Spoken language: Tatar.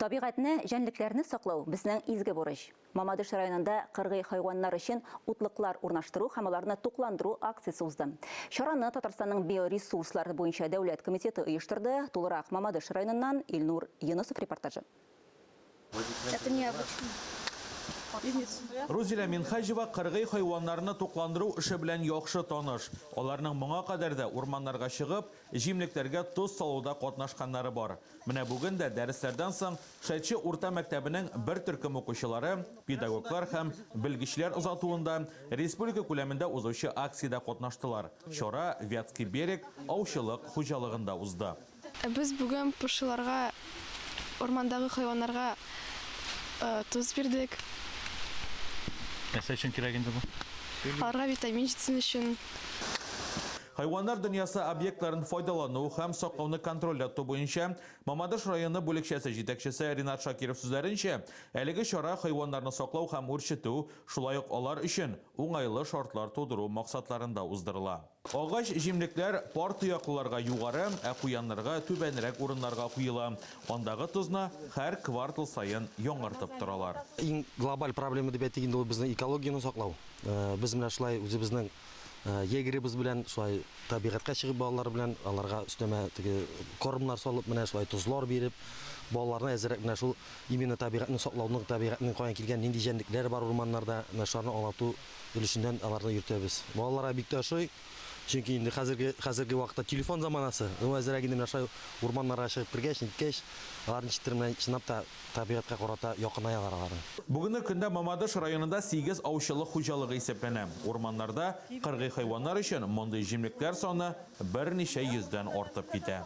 Табигатьне, җәнлекләрне саклау, безнең изге бурыч. Мамадыш районында кыргый хайваннар өчен утлыклар урнаштыру һәм аларны тукландыру акциясе узды. Чараны Татарстанның биоресурслар буенча дәүләт комитеты оештырды. Тулырак Мамадыш районыннан Илнур Йонысов репортажы. Это необычно. Рузилә Минһаҗева кыргый хайваннарны тукландыру эше белән яхшы таныш. Аларның моңа кадәр дә урманнарга чыгып, җимлекләргә тоз салуда катнашканнары бар. Менә бүген дә дәресләрдән соң Шәдче урта мәктәбенең бер төркем укучылары, педагоглар һәм белгечләр озатуында республика күләмендә узучы акциядә катнаштылар. Чара Вятский берег аучылык хуҗалыгында узды. Без бүген пошиларга, урмандагы хайваннарга тоз бирдек. Нәрсә өчен кирәк инде бу? Аларга витамин җитсен өчен. Хайваннар дөньясы объектларын файдалану һәм саклауны контрольдә тоту буенча Мамадыш районы бүлекчәсе җитәкчесе Ринат Шакиров сүзләренчә, әлеге чара хайваннарны саклау һәм үрчетү, шулай ук алар өчен уңайлы шартлар тудыру максатларында уздырыла. Агач җимлекләр пар тояклыларга югары, ә куяннарга түбәнрәк урыннарга куела. Андагы тозны һәр квартал саен яңартып торалар. Иң глобаль проблема дип әйтик инде ул безнең экологияне саклау. Без менә шулай үзебезнең егеребыз белән шулай табигатькә чыгып балалар белән аларга өстәмә теге кормнар салып менә шулай тозлар биреп балаларны әзерәк менә шул именно табигатьне саклауның табигатьнең каян килгән нинди җәнлекләр бар урманнарда менә шуларны аңлату өлешеннән аларны йөртәбез. Балаларга бик тә ошый. Чөнки инде хәзерге хәзерге вакытта телефон заманасы. Ну, әзрәк инде менә шулай урманнарга чыгып кергәч, ниткәч, алар ничектер менә чынлап та табигатькә карата якынаялар алар. Бүгенге көндә Мамадыш районында сигез аучылык хуҗалыгы исәпләнә. Урманнарда кыргый хайваннар өчен мондый җимлекләр саны берничә йөздән артып китә.